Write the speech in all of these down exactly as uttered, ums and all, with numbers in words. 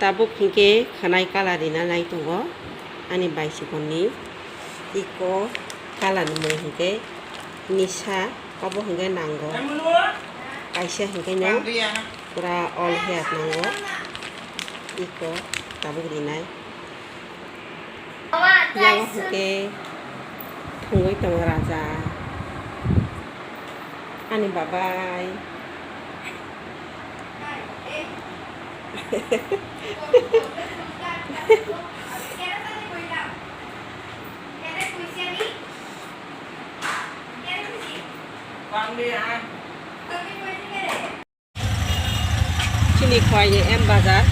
Tabuk hinkhe khwnai kala rina nai tongo ani baisikorni. Iko kala ni mung hinkhe nisa, obo hinkhe nango. Kaisa hinkhe no pura all hair nango. Iko tabuk rinai. Yago hinkhe thwngwi tongo raja. Ani babai. Chini khwlai ni M bazar,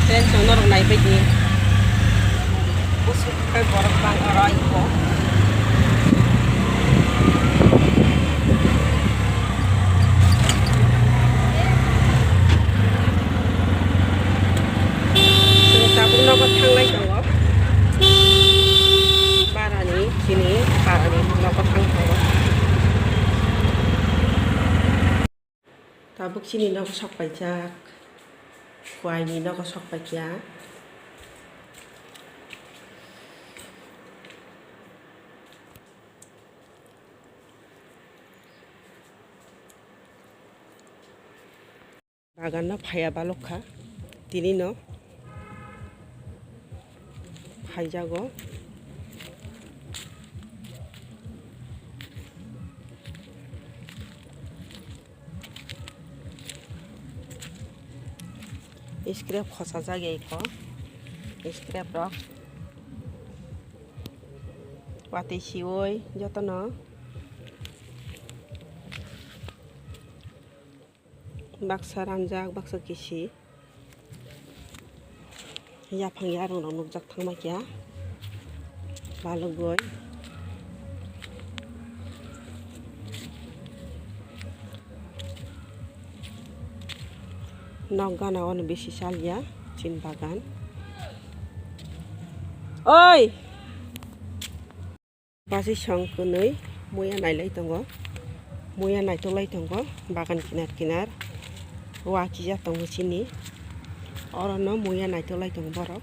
tei chwng norok naibaidi. Bwswk khe borok bang oro iko. Chwng tabuk nogo thanglai tongo. Barani, chini barani nogo thang tongo. Tabuk chini nogo sok paijak, khwlai ni nogo sok paikha. Bagan no phaiya balok kha, tini no phaijago. Scrap khosajak ya iko, scrap rok watwi siwi jotono. Baksa ranjak, baksa kisi. Yaphang yarwng rok nukjak thangma kya balugwi. Nok gana o no bisi chaliya chini bagan. Oi! Basi song kwnwi muya nailai tongo, muya naitoklai tongo bagan kinar kinar, wa kisa tongo chini, orono muya naitoklai tongo borok.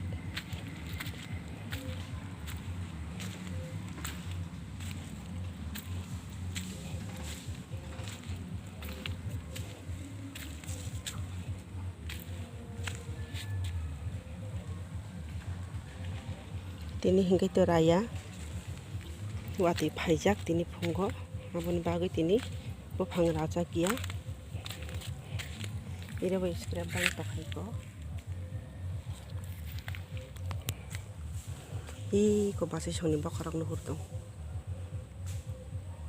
Tini hinkhe to raya watwi phaijak tini phungo, aboni bagwi tini buphang rajak ya. Iro bai scrap bang tokhaiko. Iko basi songni bokhorok nuhur tong.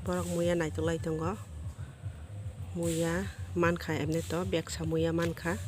Borok muya naitoklai tongo. Muya mankha emne to beksa muya mankha.